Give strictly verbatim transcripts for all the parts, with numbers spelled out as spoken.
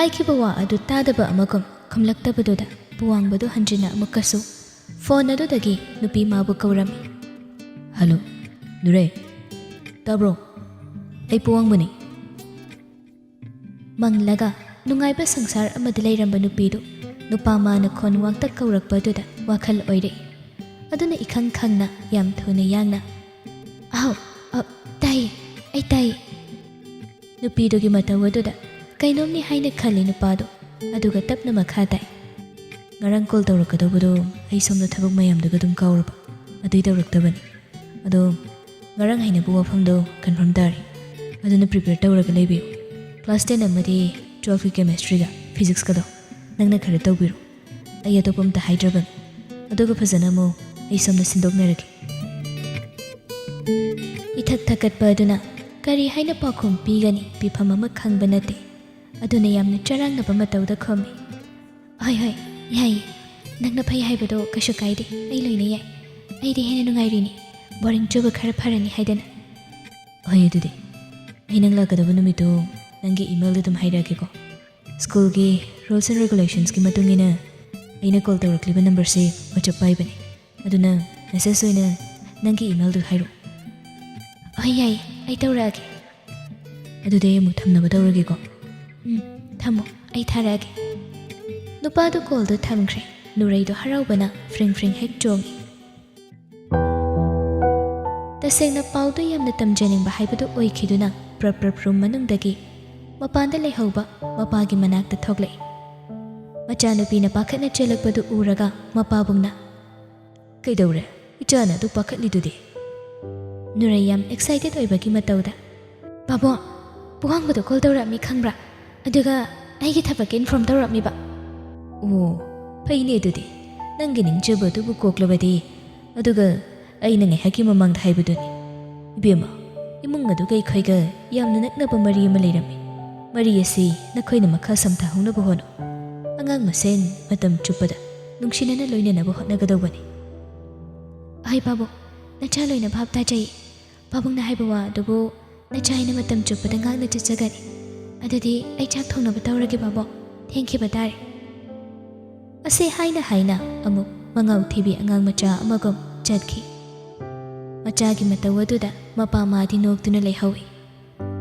ꯍꯥꯏꯈꯤꯕ ꯋꯥ ꯑꯗꯨ ꯇꯥꯗꯕ ꯑꯃꯒꯨꯝ ꯈꯨꯝꯂꯛꯇꯕꯗꯨꯗ ꯄꯨꯋꯥꯡꯕꯗꯨ ꯍꯟꯖꯤꯟꯅ ꯑꯃꯨꯛꯀꯁꯨ ꯐꯣꯟ ꯑꯗꯨꯗꯒꯤ ꯅꯨꯄꯤ ꯃꯥꯕꯨ ꯀꯧꯔꯝꯃꯤ꯫ "ꯍꯜꯂꯣ, ꯅꯨꯔꯩ, ꯇꯥꯕ꯭ꯔꯣ? ꯑꯩ ꯄꯨꯋꯥꯡꯕꯅꯤ꯫" ꯃꯪꯂꯒ ꯅꯨꯡꯉꯥꯏꯕ ꯁꯪꯁꯥꯔ ꯑꯃꯗ ꯂꯩꯔꯝꯕ ꯅꯨꯄꯤꯗꯨ ꯅꯨꯄꯥ ꯃꯥꯅ ꯈꯣꯟ ꯋꯥꯡꯇꯛ ꯀꯧꯔꯛꯄ ꯑꯗꯨꯗ ꯋꯥꯈꯜ ꯑꯣꯏꯔꯛꯏ꯫ ꯑꯗꯨꯅ ꯏꯈꯪ ꯈꯪꯅ ꯌꯥꯝ ꯊꯨꯅ ꯌꯥꯡꯅ, "ꯑꯍꯧ, ꯑ, ꯇꯥꯏꯌꯦ, ꯑꯩ ꯇꯥꯏꯌꯦ꯫" ꯅꯨꯄꯤꯗꯨꯒꯤ ꯃꯇꯧ ꯑꯗꯨꯗ ꯀꯩꯅꯣꯝꯅꯤ ꯍꯥꯏꯅ ꯈꯜꯂꯤ ꯅꯨꯄꯥꯗꯣ, ꯑꯗꯨꯒ ꯇꯞꯅ ꯃꯈꯥ ꯇꯥꯏ꯫ "ꯉꯔꯥꯡ ꯀꯣꯜ ꯇꯧꯔꯛꯀꯗꯧꯕꯗꯣ ꯑꯩ ꯁꯣꯝꯗ ꯊꯕꯛ ꯃꯌꯥꯝꯗꯨꯒ ꯑꯗꯨꯝ ꯀꯥꯎꯔꯕ, ꯑꯗꯨꯏ ꯇꯧꯔꯛꯇꯕꯅꯤ꯫ ꯑꯗꯣ ꯉꯔꯥꯡ ꯍꯥꯏꯅꯕ ꯋꯥꯐꯝꯗꯣ ꯀꯟꯐꯥꯔꯝ ꯇꯥꯔꯦ, ꯑꯗꯨꯅ ꯄ꯭ꯔꯤꯄꯦꯌꯔ ꯇꯧꯔꯒ ꯂꯩꯕꯤꯌꯨ꯫ ꯀ꯭ꯂꯥꯁ ꯇꯦꯟ ꯑꯃꯗꯤ ꯇꯨꯋꯦꯜꯐꯀꯤ ꯀꯦꯃꯦꯁꯇ꯭ꯔꯤꯒ ꯐꯤꯖꯤꯛꯁꯀꯗꯣ ꯅꯪꯅ ꯈꯔ ꯇꯧꯕꯤꯔꯣ꯫ ꯑꯩ ꯑꯇꯣꯞꯄ ꯑꯝꯇ ꯍꯥꯏꯗ꯭ꯔꯕꯅꯤ, ꯑꯗꯨꯒ ꯐꯖꯅ ꯑꯃꯨꯛ ꯑꯩ ꯁꯣꯝꯗ ꯁꯤꯟꯗꯣꯛꯅꯔꯒꯦ꯫" ꯏꯊꯛ ꯊꯛꯀꯠꯄ ꯑꯗꯨꯅ ꯀꯔꯤ ꯍꯥꯏꯅ ꯄꯥꯎꯈꯨꯝ ꯄꯤꯒꯅꯤ, ꯄꯤꯐꯝ ꯑꯃ ꯈꯪꯕ ꯅꯠꯇꯦ꯫ ꯑꯗꯨꯅ ꯌꯥꯝꯅ ꯆꯔꯥꯡꯅꯕ ꯃꯇꯧꯗ ꯈꯨꯝꯃꯤ꯫ "ꯍꯣꯏ, ꯍꯣꯏ, ꯌꯥꯏꯌꯦ꯫ ꯅꯪꯅ ꯐꯩ ꯍꯥꯏꯕꯗꯣ ꯀꯩꯁꯨ ꯀꯥꯏꯗꯦ, ꯑꯩ ꯂꯣꯏꯅ ꯌꯥꯏ꯫ ꯑꯩꯗꯤ ꯍꯦꯟꯅ ꯅꯨꯡꯉꯥꯏꯔꯤꯅꯤ, ꯕꯣꯔꯤꯡ ꯆꯨꯕ ꯈꯔ ꯐꯔꯅꯤ ꯍꯥꯏꯗꯅ꯫" "ꯍꯣꯏ, ꯑꯗꯨꯗꯤ ꯑꯩ ꯅꯪ ꯂꯥꯛꯀꯗꯕ ꯅꯨꯃꯤꯠꯇꯨ ꯅꯪꯒꯤ ꯏꯃꯦꯜꯗ ꯑꯗꯨꯝ ꯍꯥꯏꯔꯛꯑꯒꯦꯀꯣ꯫ ꯁ꯭ꯀꯨꯜꯒꯤ ꯔꯨꯜꯁ ꯑꯦꯟ ꯔꯦꯒꯨꯂꯦꯁꯟꯁꯀꯤ ꯃꯇꯨꯡ ꯏꯟꯅ ꯑꯩꯅ ꯀꯣꯜ ꯇꯧꯔꯛꯂꯤꯕ ꯅꯝꯕꯔꯁꯦ WhatsApp ꯄꯥꯏꯕꯅꯤ, ꯑꯗꯨꯅ ꯃꯦꯁꯦꯖ ꯑꯣꯏꯅ ꯅꯪꯒꯤ ꯏꯃꯦꯜꯗꯨ ꯍꯥꯏꯔꯛꯑꯣ꯫" "ꯍꯣꯏ, ꯌꯥꯏꯌꯦ, ꯑꯩ ꯇꯧꯔꯛꯑꯒꯦ꯫" "ꯑꯗꯨꯗꯤ ꯑꯩ ꯑꯃꯨꯛ ꯊꯝꯅꯕ ꯇꯧꯔꯒꯦꯀꯣ꯫" "ꯎꯝ, ꯊꯝꯃꯣ, ꯑꯩ ꯊꯥꯔꯛꯑꯒꯦ꯫" ꯅꯨꯄꯥꯗꯨ ꯀꯣꯜꯗꯨ ꯊꯝꯈ꯭ꯔꯦ꯫ ꯅꯨꯔꯩꯗꯨ ꯍꯔꯥꯎꯕꯅ ꯐ꯭ꯔꯤꯡ ꯐ꯭ꯔꯤꯡ ꯍꯦꯛ ꯆꯣꯡꯉꯤ꯫ ꯇꯁꯦꯡꯅ ꯄꯥꯎꯗꯨ ꯌꯥꯝꯅ ꯇꯝꯖꯅꯤꯡꯕ ꯍꯥꯏꯕꯗꯨ ꯑꯣꯏꯈꯤꯗꯨꯅ ꯄ꯭ꯔꯞ ꯄ꯭ꯔꯞ ꯔꯨꯝ ꯃꯅꯨꯡꯗꯒꯤ ꯃꯄꯥꯟꯗ ꯂꯩꯍꯧꯕ ꯃꯄꯥꯒꯤ ꯃꯅꯥꯛꯇ ꯊꯣꯛꯂꯛꯏ꯫ ꯃꯆꯥꯅꯨꯄꯤꯅ ꯄꯥꯈꯠꯅ ꯆꯦꯜꯂꯛꯄꯗꯨ ꯎꯔꯒ ꯃꯄꯥꯕꯨꯡꯅ, "ꯀꯩꯗꯧꯔꯦ? ꯏꯆꯥꯅ ꯑꯗꯨ ꯄꯥꯈꯠꯂꯤꯗꯨꯗꯤ?" ꯅꯨꯔꯩ ꯌꯥꯝ ꯑꯦꯛꯁꯥꯏꯇꯦꯠ ꯑꯣꯏꯕꯒꯤ ꯃꯇꯧꯗ, "ꯄꯥꯕꯨꯡ, ꯄꯨꯋꯥꯡꯕꯗꯣ ꯀꯣꯜ ꯇꯧꯔꯛꯑꯝꯃꯤ ꯈꯪꯕ꯭ꯔꯥ? ꯑꯗꯨꯒ ꯑꯩꯒꯤ ꯊꯕꯛꯀꯤ ꯏꯟꯐꯣꯔꯝ ꯇꯧꯔꯛꯑꯝꯃꯤꯕ꯫" "ꯑꯣ, ꯐꯩꯅꯦ ꯑꯗꯨꯗꯤ, ꯅꯪꯒꯤ ꯅꯤꯡꯖꯕ ꯑꯗꯨꯕꯨ ꯀꯣꯛꯂꯕꯗꯤ꯫ ꯑꯗꯨꯒ ꯑꯩꯅ ꯉꯥꯏꯍꯥꯛꯀꯤ ꯃꯃꯥꯡꯗ ꯍꯥꯏꯕꯗꯨꯅꯤ, ꯏꯕꯦꯝꯃ, ꯏꯃꯨꯡ ꯑꯗꯨꯒ ꯑꯩꯈꯣꯏꯒ ꯌꯥꯝꯅ ꯅꯛꯅꯕ ꯃꯔꯤ ꯑꯃ ꯂꯩꯔꯝꯃꯤ꯫ ꯃꯔꯤ ꯑꯁꯤ ꯅꯈꯣꯏꯅ ꯃꯈꯥ ꯁꯝꯊꯍꯧꯅꯕ ꯍꯣꯠꯅꯧ꯫ ꯑꯉꯥꯡ ꯃꯁꯦꯟ ꯃꯇꯝ ꯆꯨꯞꯄꯗ ꯅꯨꯡꯁꯤꯅꯅ ꯂꯣꯏꯅꯅꯕ ꯍꯣꯠꯅꯒꯗꯧꯕꯅꯤ꯫" "ꯍꯣꯏ ꯄꯥꯕꯨꯡ, ꯅꯆꯥ ꯂꯣꯏꯅ ꯚꯥꯞ ꯇꯥꯖꯩ꯫ ꯄꯥꯕꯨꯡꯅ ꯍꯥꯏꯕ ꯋꯥ ꯑꯗꯨꯕꯨ ꯅꯆꯥ ꯑꯩꯅ ꯃꯇꯝ ꯆꯨꯞꯄꯗ ꯉꯥꯛꯅ ꯆꯠꯆꯒꯅꯤ꯫ "ꯑꯗꯨꯗꯤ ꯑꯩ ꯆꯥꯛ ꯊꯣꯡꯅꯕ ꯇꯧꯔꯒꯦ ꯕꯥꯕꯣꯛ, ꯊꯦꯡꯈꯤꯕ ꯇꯥꯔꯦ"꯫ ꯑꯁꯤ ꯍꯥꯏꯅ ꯍꯥꯏꯅ ꯑꯃꯨꯛ ꯃꯉꯥꯎ ꯊꯤꯕꯤ ꯑꯉꯥꯡ ꯃꯆꯥ ꯑꯃꯒꯨꯝ ꯆꯠꯈꯤ꯫ ꯃꯆꯥꯒꯤ ꯃꯇꯧ ꯑꯗꯨꯗ ꯃꯄꯥ ꯃꯥꯗꯤ ꯅꯣꯛꯇꯨꯅ ꯂꯩꯍꯧꯏ꯫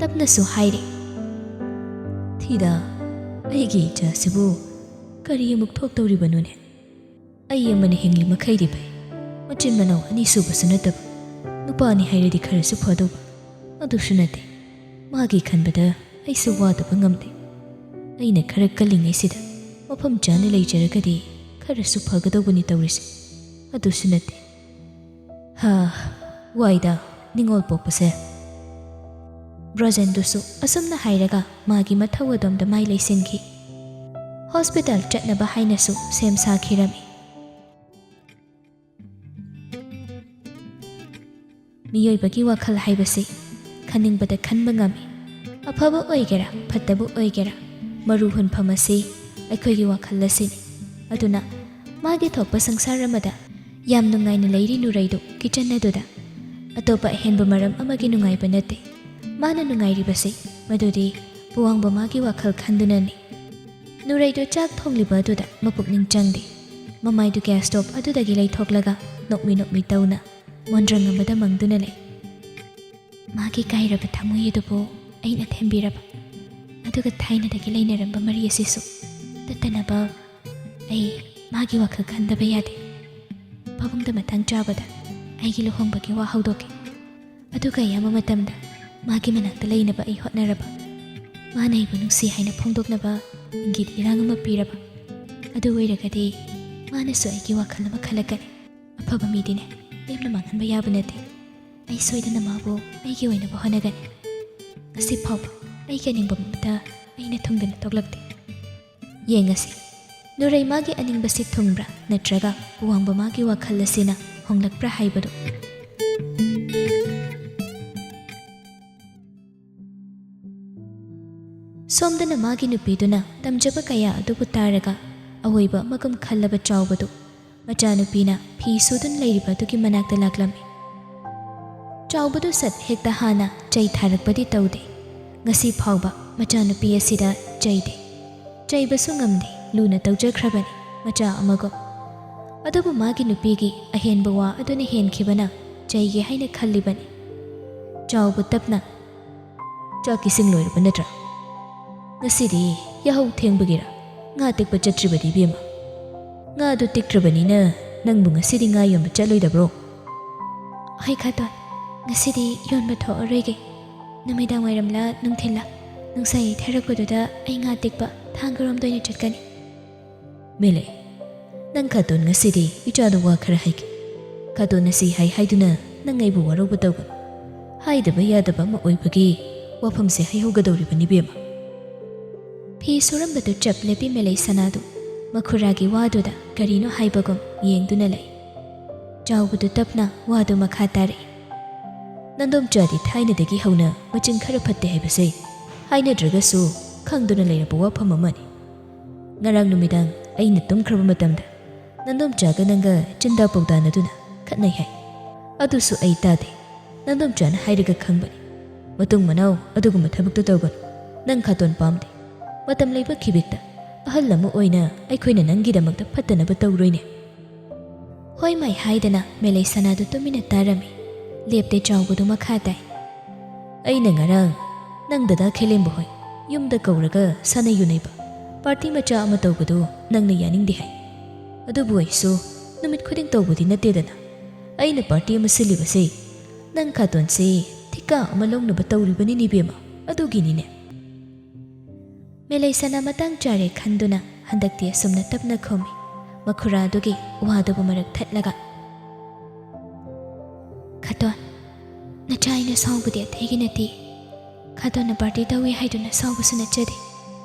ꯇꯞꯅꯁꯨ ꯍꯥꯏꯔꯦ, "ꯊꯤꯗꯥ, ꯑꯩꯒꯤ ꯏꯆꯥꯁꯤꯕꯨ ꯀꯔꯤ ꯑꯃꯨꯛ ꯊꯣꯛꯇꯧꯔꯤꯕꯅꯣꯅꯦ? ꯑꯩ ꯑꯃꯅ ꯍꯤꯡꯂꯤ ꯃꯈꯩꯗꯤ ꯐꯩ꯫ ꯃꯆꯤꯟ ꯃꯅꯥꯎ ꯑꯅꯤ ꯁꯨꯕꯁꯨ ꯅꯠꯇꯕ꯫ ꯅꯨꯄꯥꯅꯤ ꯍꯥꯏꯔꯗꯤ ꯈꯔꯁꯨ ꯐꯗꯧꯕ꯫ ꯑꯗꯨꯁꯨ ꯅꯠꯇꯦ꯫ ꯃꯥꯒꯤ ꯈꯟꯕꯗ ꯑꯩꯁꯨ ꯋꯥꯗꯕ ꯉꯝꯗꯦ꯫ ꯑꯩꯅ ꯈꯔ ꯀꯜꯂꯤꯉꯩꯁꯤꯗ ꯃꯐꯝ ꯆꯥꯅ ꯂꯩꯖꯔꯒꯗꯤ ꯈꯔꯁꯨ ꯐꯒꯗꯧꯕꯅꯤ ꯇꯧꯔꯤꯁꯦ꯫ ꯑꯗꯨꯁꯨ ꯅꯠꯇꯦ꯫ ꯍꯥ, ꯋꯥꯏꯗ, ꯅꯤꯡꯉꯣꯜ ꯄꯣꯛꯄꯁꯦ"꯫ ꯕ꯭ꯔꯣꯖꯦꯟꯗꯨꯁꯨ ꯑꯁꯨꯝꯅ ꯍꯥꯏꯔꯒ ꯃꯥꯒꯤ ꯃꯊꯧ ꯑꯗꯣꯝꯗ ꯃꯥꯏ ꯂꯩꯁꯤꯟꯈꯤ꯫ ꯍꯣꯁꯄꯤꯇꯥꯜ ꯆꯠꯅꯕ ꯍꯥꯏꯅꯁꯨ ꯁꯦꯝ ꯁꯥꯈꯤꯔꯝꯃꯤ꯫ ꯃꯤꯑꯣꯏꯕꯒꯤ ꯋꯥꯈꯜ ꯍꯥꯏꯕꯁꯤ ꯈꯟꯅꯤꯡꯕꯗ ꯈꯟꯕ ꯉꯝꯃꯤ꯫ ꯑꯐꯕ ꯑꯣꯏꯒꯦꯔꯥ, ꯐꯠꯇꯕ ꯑꯣꯏꯒꯦꯔꯥ, ꯃꯔꯨ ꯍꯨꯟꯐꯝ ꯑꯁꯤ ꯑꯩꯈꯣꯏꯒꯤ ꯋꯥꯈꯜ ꯑꯁꯤꯅꯤ꯫ ꯑꯗꯨꯅ ꯃꯥꯒꯤ ꯊꯣꯛꯄ ꯁꯪꯁꯥꯔ ꯑꯃꯗ ꯌꯥꯝ ꯅꯨꯡꯉꯥꯏꯅ ꯂꯩꯔꯤ ꯅꯨꯔꯩꯗꯨ ꯀꯤꯆꯟ ꯑꯗꯨꯗ꯫ ꯑꯇꯣꯞꯄ ꯑꯍꯦꯟꯕ ꯃꯔꯝ ꯑꯃꯒꯤ ꯅꯨꯡꯉꯥꯏꯕ ꯅꯠꯇꯦ꯫ ꯃꯥꯅ ꯅꯨꯡꯉꯥꯏꯔꯤꯕꯁꯤ ꯃꯗꯨꯗꯤ ꯄꯨꯋꯥꯡꯕ ꯃꯥꯒꯤ ꯋꯥꯈꯜ ꯈꯟꯗꯨꯅꯅꯤ꯫ ꯅꯨꯔꯩꯗꯨ ꯆꯥꯛ ꯊꯣꯡꯂꯤꯕ ꯑꯗꯨꯗ ꯃꯄꯨꯛꯅꯤꯡ ꯆꯪꯗꯦ꯫ ꯃꯃꯥꯏꯗꯨ ꯒ꯭ꯌꯥꯁ ꯁ꯭ꯇꯣꯞ ꯑꯗꯨꯗꯒꯤ ꯂꯩꯊꯣꯛꯂꯒ ꯅꯣꯛꯃꯤ ꯅꯣꯛꯃꯤ ꯇꯧꯅ ꯃꯣꯟꯗ꯭ꯔꯪ ꯑꯃꯗ ꯃꯪꯗꯨꯅ ꯂꯩ꯫ ꯃꯥꯒꯤ ꯀꯥꯏꯔꯕ ꯊꯃꯣꯏ ꯑꯗꯨꯕꯨ ꯑꯩꯅ ꯊꯦꯝꯕꯤꯔꯕ꯫ ꯑꯗꯨꯒ ꯊꯥꯏꯅꯗꯒꯤ ꯂꯩꯅꯔꯝꯕ ꯃꯔꯤ ꯑꯁꯤꯁꯨ ꯇꯠꯇꯅꯕ ꯑꯩ ꯃꯥꯒꯤ ꯋꯥꯈꯜ ꯈꯟꯗꯕ ꯌꯥꯗꯦ꯫ ꯄꯥꯕꯨꯡꯗ ꯃꯇꯥꯡ ꯆꯥꯕꯗ ꯑꯩꯒꯤ ꯂꯨꯍꯣꯡꯕꯒꯤ ꯋꯥ ꯍꯧꯗꯣꯛꯈꯤ꯫ ꯑꯗꯨꯒ ꯑꯌꯥꯝꯕ ꯃꯇꯝꯗ ꯃꯥꯒꯤ ꯃꯅꯥꯛꯇ ꯂꯩꯅꯕ ꯑꯩ ꯍꯣꯠꯅꯔꯕ꯫ ꯃꯥꯅ ꯑꯩꯕꯨ ꯅꯨꯡꯁꯤ ꯍꯥꯏꯅ ꯐꯣꯡꯗꯣꯛꯅꯕ ꯏꯪꯒꯤꯠ ꯏꯔꯥꯡ ꯑꯃ ꯄꯤꯔꯕ꯫ ꯑꯗꯨ ꯑꯣꯏꯔꯒꯗꯤ ꯃꯥꯅꯁꯨ ꯑꯩꯒꯤ ꯋꯥꯈꯜ ꯑꯃ ꯈꯜꯂꯛꯀꯅꯤ꯫ ꯑꯐꯕ ꯃꯤꯗꯤꯅꯦ ꯂꯦꯝꯅ ꯃꯥꯡꯍꯟꯕ ꯌꯥꯕ ꯅꯠꯇꯦ꯫ ꯑꯩ ꯁꯣꯏꯗꯅ ꯃꯥꯕꯨ ꯑꯩꯒꯤ ꯑꯣꯏꯅꯕ ꯍꯣꯠꯅꯒꯅꯤ꯫ ꯉꯁꯤ ꯐꯥꯎꯕ ꯑꯩꯒꯤ ꯑꯅꯤꯡꯕ ꯑꯃꯠꯇ ꯑꯩꯅ ꯊꯨꯡꯗꯅ ꯊꯣꯛꯂꯛꯇꯦ꯫ ꯌꯦꯡꯉꯁꯤ, ꯅꯨꯔꯩ ꯃꯥꯒꯤ ꯑꯅꯤꯡꯕꯁꯤ ꯊꯨꯡꯕ꯭ꯔꯥ ꯅꯠꯇ꯭ꯔꯒ ꯋꯥꯡꯕ ꯃꯥꯒꯤ ꯋꯥꯈꯜ ꯑꯁꯤꯅ ꯍꯣꯡꯂꯛꯄ꯭ꯔꯥ ꯍꯥꯏꯕꯗꯨ꯫ ꯁꯣꯝꯗꯅ ꯃꯥꯒꯤ ꯅꯨꯄꯤꯗꯨꯅ ꯇꯝꯖꯕ ꯀꯌꯥ ꯑꯗꯨꯕꯨ ꯇꯥꯔꯒ ꯑꯑꯣꯏꯕ ꯑꯃꯒꯨꯝ ꯈꯜꯂꯕ ꯆꯥꯎꯕꯗꯨ ꯃꯆꯥꯅꯨꯄꯤꯅ ꯐꯤ ꯁꯨꯗꯨꯅ ꯂꯩꯔꯤꯕ ꯑꯗꯨꯒꯤ ꯃꯅꯥꯛꯇ ꯂꯥꯛꯂꯝꯃꯤ꯫ ꯆꯥꯎꯕꯗꯨ ꯁꯠ ꯍꯦꯛꯇ ꯍꯥꯟꯅ ꯆꯩ ꯊꯥꯔꯛꯄꯗꯤ ꯇꯧꯗꯦ꯫ ꯉꯁꯤ ꯐꯥꯎꯕ ꯃꯆꯥꯅꯨꯄꯤ ꯑꯁꯤꯗ ꯆꯩꯗꯦ꯫ ꯆꯩꯕꯁꯨ ꯉꯝꯗꯦ, ꯂꯨꯅ ꯇꯧꯖꯈ꯭ꯔꯕꯅꯤ ꯃꯆꯥ ꯑꯃꯒꯨꯝ꯫ ꯑꯗꯨꯕꯨ ꯃꯥꯒꯤ ꯅꯨꯄꯤꯒꯤ ꯑꯍꯦꯟꯕ ꯋꯥ ꯑꯗꯨꯅ ꯍꯦꯟꯈꯤꯕꯅ ꯆꯩꯒꯦ ꯍꯥꯏꯅ ꯈꯜꯂꯤꯕꯅꯤ꯫ ꯆꯥꯎꯕ ꯇꯞꯅ, "ꯆꯥꯛ ꯏꯁꯤꯡ ꯂꯣꯏꯔꯕ ꯅꯠꯇ꯭ꯔꯥ? ꯉꯁꯤꯗꯤ ꯌꯥꯍꯧ ꯊꯦꯡꯕꯒꯤꯔ ꯉꯥ ꯇꯦꯛꯄ ꯆꯠꯇ꯭ꯔꯤꯕꯗꯤ, ꯏꯕꯦꯝꯃ? ꯉꯥꯗꯨ ꯇꯦꯛꯇ꯭ꯔꯕꯅꯤꯅ ꯅꯪꯕꯨ ꯉꯁꯤꯗꯤ ꯉꯥ ꯌꯣꯟꯕ ꯆꯠꯂꯣꯏꯗꯕ꯭ꯔꯣ?" "ꯍꯣꯏ ꯈꯥꯇꯣꯟ, ꯉꯁꯤꯗꯤ ꯌꯣꯟꯕ ꯊꯣꯛꯑꯔꯣꯏꯒꯦ꯫ ꯅꯨꯃꯤꯗꯥꯡ ꯋꯥꯏꯔꯝꯂ ꯅꯨꯡꯊꯤꯜꯂ ꯅꯨꯡꯁꯥ ꯌꯩꯊꯔꯛꯄꯗꯨꯗ ꯑꯩ ꯉꯥ ꯇꯦꯛꯄ ꯊꯥꯡꯒꯔꯣꯝꯗ ꯑꯣꯏꯅ ꯆꯠꯀꯅꯤ꯫" "ꯃꯦꯂꯩ, ꯅꯪ ꯈꯥꯇꯣꯟ ꯉꯁꯤꯗꯤ ꯏꯆꯥꯗ ꯋꯥ ꯈꯔ ꯍꯥꯏꯒꯦ꯫ ꯈꯥꯇꯣꯟꯅ ꯁꯤ ꯍꯥꯏ ꯍꯥꯏꯗꯨꯅ ꯅꯪ ꯑꯩꯕꯨ ꯋꯥꯔꯧꯕ ꯇꯧꯒꯅꯨ꯫ ꯍꯥꯏꯗꯕ ꯌꯥꯗꯕ ꯑꯃ ꯑꯣꯏꯕꯒꯤ ꯋꯥꯐꯝꯁꯦ ꯍꯥꯏꯍꯧꯒꯗꯧꯔꯤꯕꯅꯤ, ꯏꯕꯦꯝꯃ꯫" ꯐꯤ ꯁꯨꯔꯝꯕꯗꯨ ꯆꯞ ꯂꯦꯞꯄꯤ ꯃꯦꯂꯩ ꯁꯅꯥꯗꯨ ꯃꯈꯨꯔꯥꯒꯤ ꯋꯥꯗꯨꯗ ꯀꯔꯤꯅꯣ ꯍꯥꯏꯕꯒꯨꯝ ꯌꯦꯡꯗꯨꯅ ꯂꯩ꯫ ꯆꯥꯎꯕꯗꯨ ꯇꯞꯅ ꯋꯥꯗꯨ ꯃꯈꯥ ꯇꯥꯔꯛꯏ꯫ "ꯅꯪꯗꯣꯝꯆꯥꯗꯤ ꯊꯥꯏꯅꯗꯒꯤ ꯍꯧꯅ ꯃꯆꯤꯟ ꯈꯔ ꯐꯠꯇꯦ ꯍꯥꯏꯕꯁꯦ ꯍꯥꯏꯅꯗ꯭ꯔꯒꯁꯨ ꯈꯪꯗꯨꯅ ꯂꯩꯔꯕ ꯋꯥꯐꯝ ꯑꯃꯅꯤ꯫ ꯉꯔꯥꯡ ꯅꯨꯃꯤꯗꯥꯡ ꯑꯩꯅ ꯇꯨꯝꯈ꯭ꯔꯕ ꯃꯇꯝꯗ ꯅꯪꯗꯣꯝꯆꯥꯒ ꯅꯪꯒ ꯆꯤꯟꯗꯥ ꯄꯥꯎꯗꯥꯅꯗꯨꯅ ꯈꯠꯅꯩ ꯍꯥꯏ꯫ ꯑꯗꯨꯁꯨ ꯑꯩ ꯇꯥꯗꯦ꯫ ꯅꯪꯗꯣꯝꯆꯥꯅ ꯍꯥꯏꯔꯒ ꯈꯪꯕꯅꯤ꯫ ꯃꯇꯨꯡ ꯃꯅꯥꯎ ꯑꯗꯨꯒꯨꯝꯕ ꯊꯕꯛꯇꯣ ꯇꯧꯒꯅꯨ꯫ ꯅꯪ ꯈꯥꯇꯣꯟ ꯄꯥꯝꯗꯦ꯫ ꯃꯇꯝ ꯂꯩꯕ ꯈꯤꯕꯤꯛꯇ ꯑꯍꯜ ꯑꯃ ꯑꯣꯏꯅ ꯑꯩꯈꯣꯏꯅ ꯅꯪꯒꯤꯗꯃꯛꯇ ꯐꯠꯇꯅꯕ ꯇꯧꯔꯣꯏꯅꯦ꯫" "ꯍꯣꯏ ꯃꯥꯏ" ꯍꯥꯏꯗꯅ ꯃꯦꯂꯩ ꯁꯅꯥꯗꯨ ꯇꯨꯃꯤꯟꯅ ꯇꯥꯔꯝꯃꯤ꯫ ꯂꯦꯞꯇꯦ ꯆꯥꯎꯕꯗꯨ ꯃꯈꯥ ꯇꯥꯏ꯫ "ꯑꯩꯅ ꯉꯔꯥꯡ ꯅꯪ ꯗꯗꯥ ꯈꯦꯂꯦꯝꯕ ꯍꯣꯏ ꯌꯨꯝꯗ ꯀꯧꯔꯒ ꯁꯥꯟꯅ ꯌꯨꯅꯩꯕ ꯄꯥꯔꯇꯤ ꯃꯆꯥ ꯑꯃ ꯇꯧꯕꯗꯨ ꯅꯪꯅ ꯌꯥꯅꯤꯡꯗꯦ ꯍꯥꯏ꯫ ꯑꯗꯨꯕꯨ ꯑꯩꯁꯨ ꯅꯨꯃꯤꯠ ꯈꯨꯗꯤꯡ ꯇꯧꯕꯗꯤ ꯅꯠꯇꯦꯗꯅ꯫ ꯑꯩꯅ ꯄꯥꯔꯇꯤ ꯑꯃ ꯁꯤꯜꯂꯤꯕꯁꯦ ꯅꯪ ꯈꯥꯇꯣꯟꯁꯦ ꯊꯤꯀꯥ ꯑꯃ ꯂꯧꯅꯕ ꯇꯧꯔꯤꯕꯅꯤꯅꯦ ꯏꯕꯦꯝꯃ, ꯑꯗꯨꯒꯤꯅꯤꯅꯦ꯫" ꯃꯦꯂꯩ ꯁꯅꯥ ꯃꯇꯥꯡ ꯆꯥꯔꯦ ꯈꯟꯗꯨꯅ ꯍꯟꯗꯛꯇꯤ ꯑꯁꯨꯝꯅ ꯇꯞꯅ ꯈꯨꯝꯃꯤ, ꯃꯈꯨꯔꯥꯗꯨꯒꯤ ꯋꯥꯗꯨꯕꯨ ꯃꯔꯛ ꯊꯠꯂꯒ꯫ "ꯈꯥꯇꯣꯟ, ꯅꯆꯥ ꯑꯩꯅ ꯁꯥꯎꯕꯗꯤ ꯑꯇꯩꯒꯤ ꯅꯠꯇꯦ꯫ ꯈꯥꯇꯣꯟꯅ ꯄꯥꯔꯇꯤ ꯇꯧꯏ ꯍꯥꯏꯗꯨꯅ ꯁꯥꯎꯕꯁꯨ ꯅꯠꯆꯗꯦ꯫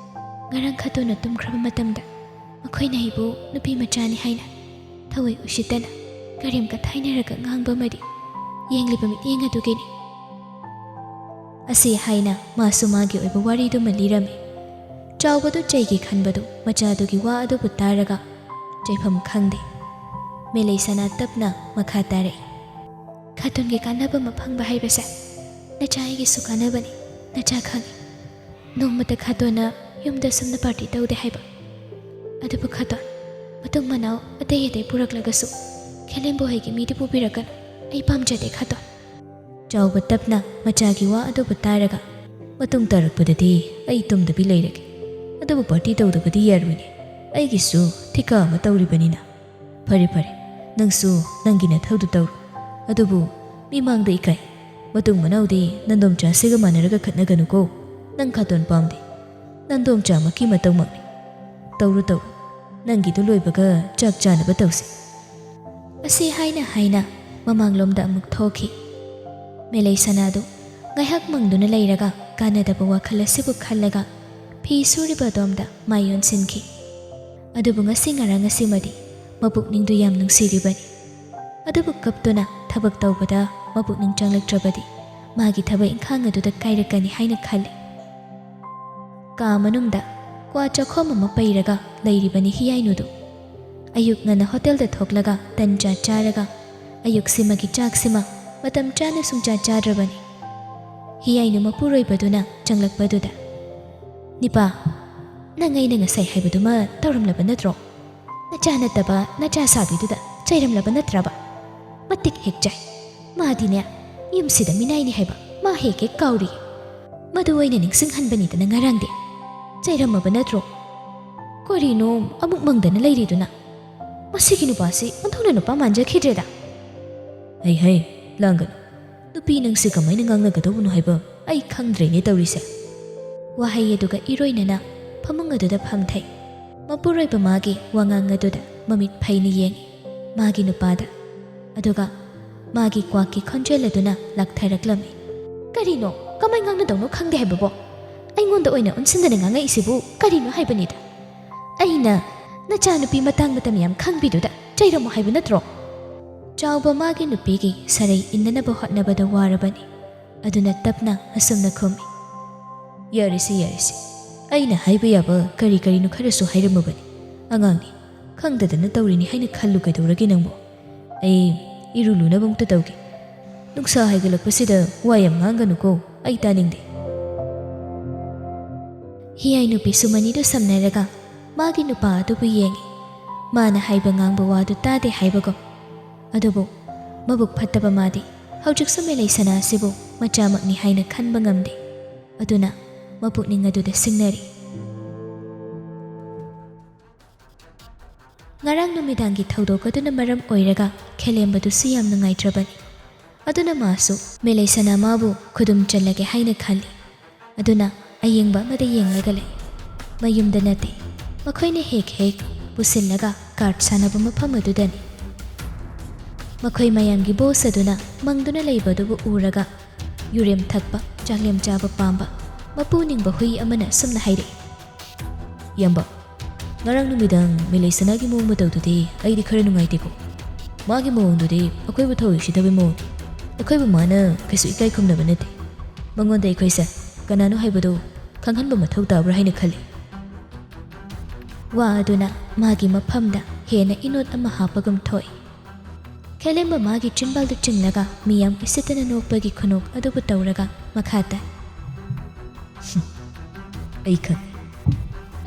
ꯉꯔꯥꯡ ꯈꯥꯇꯣꯟꯅ ꯇꯨꯝꯈ꯭ꯔꯕ ꯃꯇꯝꯗ ꯃꯈꯣꯏꯅ ꯑꯩꯕꯨ ꯅꯨꯄꯤ ꯃꯆꯥꯅꯤ ꯍꯥꯏꯅ ꯊꯋꯥꯏ ꯎꯁꯤꯠꯇꯅ ꯀꯔꯦꯝ ꯀꯊꯥꯏꯅꯔꯒ ꯉꯥꯡꯕ ꯑꯃꯗꯤ ꯌꯦꯡꯂꯤꯕ ꯃꯤꯠꯌꯦꯡ ꯑꯗꯨꯒꯤꯅꯤ꯫" ꯑꯁꯤ ꯍꯥꯏꯅ ꯃꯥꯁꯨ ꯃꯥꯒꯤ ꯑꯣꯏꯕ ꯋꯥꯔꯤꯗꯨꯃ ꯂꯤꯔꯝꯃꯤ꯫ ꯆꯥꯎꯕꯗꯨ ꯆꯩꯒꯦ ꯈꯟꯕꯗꯨ ꯃꯆꯥꯗꯨꯒꯤ ꯋꯥ ꯑꯗꯨꯕꯨ ꯇꯥꯔꯒ ꯆꯩꯐꯝ ꯈꯪꯗꯦ꯫ ꯃꯦꯂꯩ ꯁꯅꯥ ꯇꯞꯅ ꯃꯈꯥ ꯇꯥꯔꯛꯏ꯫ "ꯈꯥꯇꯣꯟꯒꯤ ꯀꯥꯟꯅꯕ ꯑꯃ ꯐꯪꯕ ꯍꯥꯏꯕꯁꯦ ꯅꯆꯥ ꯑꯩꯒꯤꯁꯨ ꯀꯥꯟꯅꯕꯅꯤ, ꯅꯆꯥ ꯈꯪꯏ꯫ ꯅꯣꯡꯃꯇ ꯈꯥꯇꯣꯟꯅ ꯌꯨꯝꯗ ꯁꯨꯝꯅ ꯄꯥꯔꯇꯤ ꯇꯧꯗꯦ ꯍꯥꯏꯕ꯫ ꯑꯗꯨꯕꯨ ꯈꯥꯇꯣꯟ, ꯃꯇꯨꯡ ꯃꯅꯥꯎ ꯑꯇꯩ ꯑꯇꯩ ꯄꯨꯔꯛꯂꯒꯁꯨ ꯈꯦꯂꯦꯝꯕꯨ ꯍꯩꯒꯤ ꯃꯤꯗꯤ ꯄꯨꯕꯤꯔꯛꯀꯅꯨ꯫ ꯑꯩ ꯄꯥꯝꯖꯗꯦ ꯈꯥꯇꯣꯟ꯫ ꯆꯥꯎꯕ ꯇꯞꯅ ꯃꯆꯥꯒꯤ ꯋꯥ ꯑꯗꯨꯕꯨ ꯇꯥꯔꯒ, "ꯃꯇꯨꯡ ꯇꯥꯔꯛꯄꯗꯗꯤ ꯑꯩ ꯇꯨꯝꯗꯕꯤ ꯂꯩꯔꯒꯦ꯫ ꯑꯗꯨꯕꯨ ꯄꯥꯔꯇꯤ ꯇꯧꯗꯕꯗꯤ ꯌꯥꯔꯣꯏꯅꯦ꯫ ꯑꯩꯒꯤꯁꯨ ꯊꯤꯀꯥ ꯑꯃ ꯇꯧꯔꯤꯕꯅꯤꯅ꯫ ꯐꯔꯦ ꯐꯔꯦ, ꯅꯪꯁꯨ ꯅꯪꯒꯤ ꯅꯊꯧꯗꯨ ꯇꯧꯔꯣ꯫ ꯑꯗꯨꯕꯨ ꯃꯤꯃꯥꯡꯗ ꯏꯀꯥꯏ꯫ ꯃꯇꯨꯡ ꯃꯅꯥꯎꯗꯤ ꯅꯟꯗꯣꯝꯆꯥꯁꯤꯒ ꯃꯥꯟꯅꯔꯒ ꯈꯠꯅꯒꯅꯨꯀꯣ꯫ ꯅꯪ ꯈꯥꯇꯣꯟ ꯄꯥꯝꯗꯦ꯫ ꯅꯟꯗꯣꯝꯆꯥꯃꯛꯀꯤ ꯃꯇꯧꯃꯛꯅꯤ꯫ ꯇꯧꯔꯨ ꯇꯧꯔꯨ꯫ ꯅꯪꯒꯤꯗꯨ ꯂꯣꯏꯕꯒ ꯆꯥꯛ ꯆꯥꯅꯕ ꯇꯧꯁꯤ꯫" ꯑꯁꯤ ꯍꯥꯏꯅ ꯍꯥꯏꯅ ꯃꯃꯥꯡꯂꯣꯝꯗ ꯑꯃꯨꯛ ꯊꯣꯛꯈꯤ꯫ ꯃꯦꯂꯩ ꯁꯅꯥꯗꯨ ꯉꯥꯏꯍꯥꯛ ꯃꯪꯗꯨꯅ ꯂꯩꯔꯒ ꯀꯥꯟꯅꯗꯕ ꯋꯥꯈꯜ ꯑꯁꯤꯕꯨ ꯈꯜꯂꯒ ꯐꯤ ꯁꯨꯔꯤꯕ ꯑꯗꯣꯝꯗ ꯃꯥꯏ ꯑꯣꯟꯁꯤꯟꯈꯤ꯫ ꯑꯗꯨꯕꯨ ꯉꯁꯤ ꯉꯔꯥꯡ ꯑꯁꯤꯃꯗꯤ ꯃꯄꯨꯛꯅꯤꯡꯗꯨ ꯌꯥꯝ ꯅꯨꯡꯁꯤꯔꯤꯕꯅꯤ꯫ ꯑꯗꯨꯕꯨ ꯀꯞꯇꯨꯅ ꯊꯕꯛ ꯇꯧꯕꯗ ꯃꯄꯨꯛꯅꯤꯡ ꯆꯪꯂꯛꯇ꯭ꯔꯕꯗꯤ ꯃꯥꯒꯤ ꯊꯕꯛ ꯏꯪꯈꯥꯡ ꯑꯗꯨꯗ ꯀꯥꯏꯔꯛꯀꯅꯤ ꯍꯥꯏꯅ ꯈꯜꯂꯤ꯫ ꯀꯥ ꯃꯅꯨꯡꯗ ꯀ꯭ꯋꯥ ꯆꯥꯛꯈꯣꯝ ꯑꯃ ꯄꯩꯔꯒ ꯂꯩꯔꯤꯕꯅꯤ ꯍꯤꯌꯥꯏꯅꯨꯗꯨ꯫ ꯑꯌꯨꯛ ꯉꯟꯅ ꯍꯣꯇꯦꯜꯗ ꯊꯣꯛꯂꯒ ꯇꯟ ꯆꯥ ꯆꯥꯔꯒ ꯑꯌꯨꯛꯁꯤꯃꯒꯤ ꯆꯥꯛꯁꯤꯃ ꯃꯇꯝ ꯆꯥꯅ ꯁꯨꯡꯆꯥ ꯆꯥꯗ꯭ꯔꯕꯅꯤ꯫ ꯍꯤꯌꯥꯏꯅꯨ ꯃꯄꯨꯔꯣꯏꯕꯗꯨꯅ ꯆꯪꯂꯛꯄꯗꯨꯗ, "ꯅꯤꯄꯥ, ꯅꯪ ꯑꯩꯅ ꯉꯁꯥꯏ ꯍꯥꯏꯕꯗꯨꯃ ꯇꯧꯔꯝꯂꯕ ꯅꯠꯇ꯭ꯔꯣ? ꯅꯆꯥ ꯅꯠꯇꯕ ꯅꯆꯥ ꯁꯥꯕꯤꯗꯨꯗ ꯆꯩꯔꯝꯂꯕ ꯅꯠꯇ꯭ꯔꯕ? ꯃꯇꯤꯛ ꯍꯦꯛ ꯆꯥꯏ꯫ ꯃꯥꯗꯤꯅꯦ, ꯌꯨꯝꯁꯤꯗ ꯃꯤꯅꯥꯏꯅꯤ ꯍꯥꯏꯕ ꯃꯥ ꯍꯦꯛ ꯍꯦꯛ ꯀꯥꯎꯔꯤ꯫ ꯃꯗꯨ ꯑꯩꯅ ꯅꯤꯡꯁꯤꯡꯍꯟꯕꯅꯤꯗꯅ ꯉꯔꯥꯡꯗꯤ꯫ ꯆꯩꯔꯝꯃꯕ ꯅꯠꯇ꯭ꯔꯣ? ꯀꯔꯤꯅꯣ ꯑꯃꯨꯛ ꯃꯪꯗꯅ ꯂꯩꯔꯤꯗꯨꯅ? ꯃꯁꯤꯒꯤ ꯅꯨꯄꯥꯁꯤ ꯑꯣꯟꯊꯣꯛꯅ ꯅꯨꯄꯥ ꯃꯥꯟꯖꯈꯤꯗ꯭ꯔꯦꯗ꯫" "ꯍꯩ ꯍꯩ, ꯂꯥꯡꯒꯅꯨ꯫ ꯅꯨꯄꯤ ꯅꯪꯁꯦ ꯀꯃꯥꯏꯅ ꯉꯥꯡꯅꯒꯗꯧꯕꯅꯣ ꯍꯥꯏꯕ ꯑꯩ ꯈꯪꯗ꯭ꯔꯦꯅꯦ ꯇꯧꯔꯤꯁꯦ꯫" ꯋꯥꯍꯩ ꯑꯗꯨꯒ ꯏꯔꯣꯏꯅꯅ ꯐꯃꯨꯡ ꯑꯗꯨꯗ ꯐꯝꯊꯩ꯫ ꯃꯄꯨꯔꯣꯏꯕ ꯃꯥꯒꯤ ꯋꯥꯉꯥꯡ ꯑꯗꯨꯗ ꯃꯃꯤꯠ ꯐꯩꯅ ꯌꯦꯡꯉꯤ꯫ ꯃꯥꯒꯤ ꯅꯨꯄꯥꯗ꯫ ꯑꯗꯨꯒ ꯃꯥꯒꯤ ꯀ꯭ꯋꯥꯛꯀꯤ ꯈꯣꯟꯖꯦꯜ ꯑꯗꯨꯅ ꯂꯥꯛꯊꯔꯛꯂꯝꯃꯤ꯫ "ꯀꯔꯤꯅꯣ? ꯀꯃꯥꯏ ꯉꯥꯡꯅꯗꯧꯅꯣ ꯈꯪꯗꯦ ꯍꯥꯏꯕꯕꯣ? ꯑꯩꯉꯣꯟꯗ ꯑꯣꯏꯅ ꯑꯣꯟꯁꯤꯟꯗꯅ ꯉꯥꯡꯉꯛꯏꯁꯤꯕꯨ ꯀꯔꯤꯅꯣ ꯍꯥꯏꯕꯅꯤꯗ? ꯑꯩꯅ ꯅꯆꯥꯅꯨꯄꯤ ꯃꯇꯥꯡ ꯃꯇꯝ ꯌꯥꯝ ꯈꯪꯕꯤꯗꯨꯗ ꯆꯩꯔꯝꯃꯣ ꯍꯥꯏꯕ ꯅꯠꯇ꯭ꯔꯣ?" ꯆꯥꯎꯕ ꯃꯥꯒꯤ ꯅꯨꯄꯤꯒꯤ ꯁꯔꯩ ꯏꯟꯅꯅꯕ ꯍꯣꯠꯅꯕꯗ ꯋꯥꯔꯕꯅꯤ꯫ ꯑꯗꯨꯅ ꯇꯞꯅ ꯑꯁꯨꯝꯅ ꯈꯨꯝꯃꯤ, "ꯌꯥꯔꯦꯁꯦ, ꯌꯥꯔꯦꯁꯦ꯫ ꯑꯩꯅ ꯍꯥꯏꯕ ꯌꯥꯕ ꯀꯔꯤ ꯀꯔꯤꯅꯣ ꯈꯔꯁꯨ ꯍꯥꯏꯔꯝꯃꯕꯅꯤ꯫ ꯑꯉꯥꯡꯅꯤ, ꯈꯪꯗꯗꯅ ꯇꯧꯔꯤꯅꯤ ꯍꯥꯏꯅ ꯈꯜꯂꯨ ꯀꯩꯗꯧꯔꯒꯦ ꯅꯪꯕꯨ? ꯑꯩ ꯏꯔꯨ ꯂꯨꯅꯕ ꯑꯃꯨꯛꯇ ꯇꯧꯒꯦ꯫ ꯅꯨꯡꯁꯥ ꯍꯥꯏꯒꯠꯂꯛꯄꯁꯤꯗ ꯋꯥ ꯌꯥꯝ ꯉꯥꯡꯒꯅꯨꯀꯣ, ꯑꯩ ꯇꯥꯅꯤꯡꯗꯦ꯫" ꯍꯤꯌꯥꯏ ꯅꯨꯄꯤꯁꯨ ꯃꯅꯤꯗꯨ ꯁꯝꯅꯔꯒ ꯃꯥꯒꯤ ꯅꯨꯄꯥ ꯑꯗꯨꯕꯨ ꯌꯦꯡꯏ꯫ ꯃꯥꯅ ꯍꯥꯏꯕ ꯉꯥꯡꯕ ꯋꯥꯗꯨ ꯇꯥꯗꯦ ꯍꯥꯏꯕꯒꯨꯝ꯫ ꯑꯗꯨꯕꯨ ꯃꯕꯨꯛ ꯐꯠꯇꯕ ꯃꯥꯗꯤ ꯍꯧꯖꯤꯛꯁꯨ ꯃꯦꯂꯩꯁꯅꯥ ꯑꯁꯤꯕꯨ ꯃꯆꯥꯃꯛꯅꯤ ꯍꯥꯏꯅ ꯈꯟꯕ ꯉꯝꯗꯦ꯫ ꯑꯗꯨꯅ ꯃꯄꯨꯛꯅꯤꯡ ꯑꯗꯨꯗ ꯁꯤꯡꯅꯔꯤ꯫ ꯉꯔꯥꯡ ꯅꯨꯃꯤꯗꯥꯡꯒꯤ ꯊꯧꯗꯣꯛ ꯑꯗꯨꯅ ꯃꯔꯝ ꯑꯣꯏꯔꯒ ꯈꯦꯂꯦꯝꯕꯗꯨꯁꯨ ꯌꯥꯝ ꯅꯨꯡꯉꯥꯏꯇ꯭ꯔꯕꯅꯤ꯫ ꯑꯗꯨꯅ ꯃꯥꯁꯨ ꯃꯦꯂꯩꯁꯅꯥ ꯃꯥꯕꯨ ꯈꯨꯗꯨꯝ ꯆꯜꯂꯒꯦ ꯍꯥꯏꯅ ꯈꯜꯂꯤ꯫ ꯑꯗꯨꯅ ꯑꯌꯦꯡꯕ ꯑꯃꯗ ꯌꯦꯡꯂꯒ ꯂꯩ꯫ ꯃꯌꯨꯝꯗ ꯅꯠꯇꯦ, ꯃꯈꯣꯏꯅ ꯍꯦꯛ ꯍꯦꯛ ꯄꯨꯁꯤꯜꯂꯒ ꯀꯥꯔꯠ ꯁꯥꯟꯅꯕ ꯃꯐꯝ ꯑꯗꯨꯗꯅꯤ꯫ ꯃꯈꯣꯏ ꯃꯌꯥꯝꯒꯤ ꯕꯣꯁ ꯑꯗꯨꯅ ꯃꯪꯗꯨꯅ ꯂꯩꯕꯗꯨꯕꯨ ꯎꯔꯒ ꯌꯨꯔꯦꯝ ꯊꯛꯄ, ꯆꯥꯛꯂꯦꯝ ꯆꯥꯕ ꯄꯥꯝꯕ ꯃꯄꯨ ꯅꯤꯡꯕ ꯍꯨꯏ ꯑꯃꯅ ꯑꯁꯨꯝꯅ ꯍꯥꯏꯔꯛꯏ, "ꯏꯌꯥꯝꯕ, ꯉꯔꯥꯡ ꯅꯨꯃꯤꯗꯥꯡ ꯃꯦꯂꯩꯁꯅꯥꯒꯤ ꯃꯑꯣꯡ ꯃꯇꯧꯗꯨꯗꯤ ꯑꯩꯗꯤ ꯈꯔ ꯅꯨꯡꯉꯥꯏꯇꯦꯀꯣ꯫ ꯃꯥꯒꯤ ꯃꯑꯣꯡꯗꯨꯗꯤ ꯑꯩꯈꯣꯏꯕꯨ ꯊꯧꯑꯣꯏ ꯎꯁꯤꯠꯇꯕꯩ ꯃꯑꯣꯡ꯫ ꯑꯩꯈꯣꯏꯕꯨ ꯃꯥꯅ ꯀꯩꯁꯨ ꯏꯀꯥꯏ ꯈꯨꯝꯅꯕ ꯅꯠꯇꯦ꯫ ꯃꯉꯣꯟꯗ ꯑꯩꯈꯣꯏꯁꯦ ꯀꯅꯥꯅꯣ ꯍꯥꯏꯕꯗꯨ ꯈꯪꯍꯟꯕ ꯃꯊꯧ ꯇꯥꯕ꯭ꯔꯥ ꯍꯥꯏꯅ ꯈꯜꯂꯤ꯫" ꯋꯥ ꯑꯗꯨꯅ ꯃꯥꯒꯤ ꯃꯐꯝꯗ ꯍꯦꯟꯅ ꯏꯅꯣꯠ ꯑꯃ ꯍꯥꯞꯄꯒꯨꯝ ꯊꯣꯛꯏ꯫ ꯈꯦꯂꯦꯝꯕ ꯃꯥꯒꯤ ꯆꯤꯟꯕꯥꯜꯗꯨ ꯆꯤꯡꯂꯒ ꯃꯤꯌꯥꯝ ꯎꯁꯤꯠꯇꯅ ꯅꯣꯛꯄꯒꯤ ꯈꯨꯅꯣꯛ ꯑꯗꯨꯕꯨ ꯇꯧꯔꯒ ꯃꯈꯥ ꯇꯥꯏ꯫ "ꯑꯩ ꯈꯪꯏ꯫